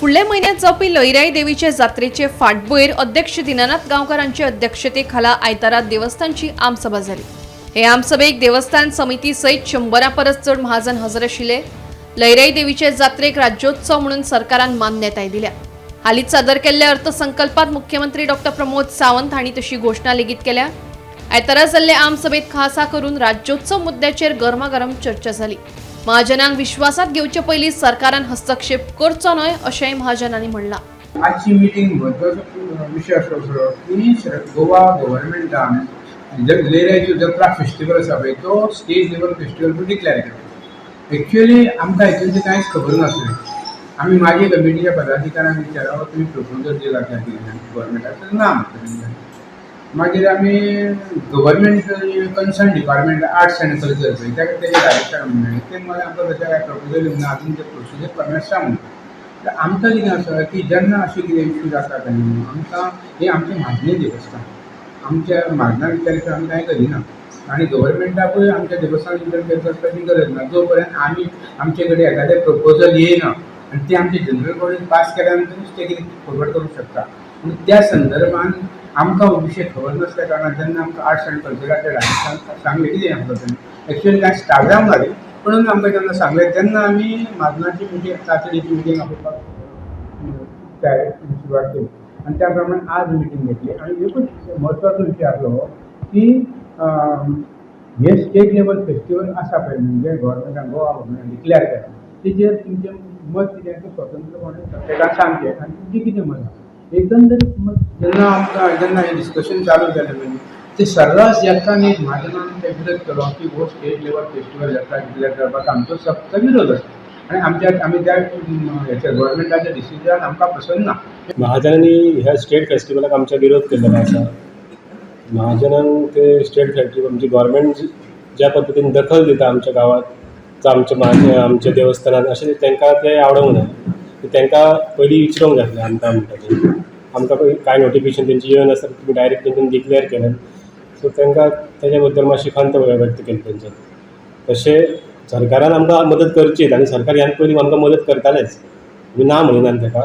फुडल्या म्हयन्यात जावपी लयराई देवीचे जात्रेचे फाटभुंयेर अध्यक्ष दिनानाथ गांवकार हांचे अध्यक्षते खाला आयतारा देवस्थानची आमसभा जाली. हे आमसभेक देवस्थान समिती सयत 100 परस चड महाजन हजर आशिल्ले. लयराई देवीचे जात्रेक राज्योत्सव म्हणून सरकारान मान्यताय दिल्या. हालींच सादर केल्ल्या अर्थसंकल्पात मुख्यमंत्री डॉक्टर प्रमोद सावंत हांणी तशी घोशणा लेगीत केल्या. आयतारा जाल्ले आमसभेत खासा करून राज्योत्सव मुद्द्याचेर गरमागरम चर्चा जाली. महाजनांक विश्वासात घेवचे पयलीं सरकारान हस्तक्षेप करचो न्हय, अशेंय महाजनांनी म्हणलां. आजची मिटींग म्हत्वाचो विशय असो आसलो की गोवा गव्हर्मेंटान लयराईचो जत्रा फेस्टिवल आसा पळय, तो स्टेट लेवल फेस्टिवल तो डिक्लेअर केला. एक्चुअली आमकां हितून कांयच खबर नासलें. आमी मागीर कमिटीच्या पदाधिकाऱ्यांक विचारलें, तुमी प्रपोजल दिला काय कितें गव्हर्मेंटाक? तर ना म्हणटा तेंच्यांनी. मागीर आमी government concern department, arts and culture पळय, ताका तेजे डायरेक्टर मेळ्ळे. ते म्हणलें, आमकां तशें कांय प्रपोजल येवंक ना, अजून ते प्रोसिजर प्रमाणे सांगू. तर आमकां कितें आसा की जेन्ना अशें कितें इश्यू जाता तेन्ना आमकां हें आमचें म्हाजनी देवस्थान, आमच्या म्हाजना विचार आमी कांय करिना आनी गव्हर्मेंटाकूय आमच्या देवस्थान इंटरफेर करपाची गरज ना, जो पर्यंत आमी आमचे कडेन एखादें प्रपोजल येयना आनी तें आमचे जनरल बॉडीन पास केल्या नंतरूच ते कितें फॉरवर्ड करूंक शकता. पूण त्या संदर्भान आमकां हो विशय खबर नासल्या कारणान जेन्ना आमकां आर्ट्स अँड कल्चराच्या डायरेक्टरान सांगलें कितें आमकां तें एक्चुअली कांय स्टार्ट जावंक ना ती, पूण आमकां जेन्ना सांगलें तेन्ना आमी म्हाजनाची मिटींग, तातडीची मिटींग आपोवपाक तयारी सुरवात केली आनी त्या प्रमाणे आज मिटींग घेतली. आनी एकूच म्हत्वाचो विशय आसलो की हे स्टेट लेवल फेस्टिवल आसा पळय, म्हणजे गव्हर्मेंटान, गोवा गव्हर्मेंटान डिक्लेअर केला, तेजेर तुमचें मत कितें तें स्वतंत्रपणे प्रत्येकान सांगचें आनी तुमचें कितें मत आसा एकंदरीत मत. जेन्ना आमकां जेन्ना हें डिस्कशन चालू जालें न्हू, ते सर्रास एकान एक म्हाजनान ते विरोध केलो की हो स्टेट लेवल फेस्टिवल जात्रा डिक्लेअर करपाक आमचो सक्त विरोध आसा आनी आमच्या आमी त्या हेच्या गव्हर्मेंटाच्या डिसिजन आमकां पसंत ना. महाजनांनी ह्या स्टेट फेस्टिवलाक आमच्या विरोध केल्लो आसा. महाजनांक ते स्टेट फेस्टिवल म्हणजे गोवोरमेंट ज्या पद्दतीन दखल दिता आमच्या गांवांत जावं आमच्या महाजन आमच्या देवस्थानान, अशें तांकां तें आवडूंक ना. तांकां पयलीं विचारूंक जाय आसलें आमकां. म्हणटा तें आमकां पयलीं कांय नोटिफिकेशन तेंची येवं नासतना तुमी डायरेक्ट तेंच्यानी डिक्लेर केलें, सो तांकां तेज्या बद्दल मातशी खंत व्यक्त केली तेंच्यानी. तशें सरकारान आमकां मदत करचीच आनी सरकार ह्यान पयलीं आमकां मदत करतालेच, आमी ना म्हणिनात तेका.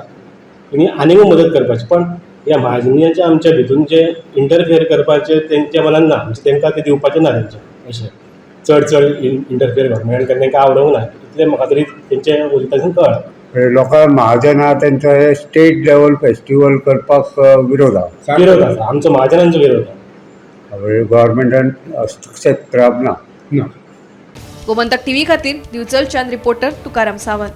आनी आनीकूय मदत करपाची, पण ह्या महाजनाच्या आमच्या भितून जे इंटरफियर करपाचें तेंच्या मनान ना, म्हणजे तेंकां तें दिवपाचें ना तेंचें अशें चड चड इंटरफियर गव्हर्मेंट तेंकां आवडूंक ना, इतलें म्हाका तरी तेंचे उलयतासून कळ्ळां. लोकां महाजना तेंचो हे स्टेट लेवल फेस्टिवल करपाक विरोध आहा. विरोध आसा, आमचो महाजनांचो विरोध आसा. गव्हर्मेंटान हस्तक्षेप करप ना. ना. गोमंतक टीव्ही खातीर दिवचलच्यान रिपोर्टर तुकाराम सावंत.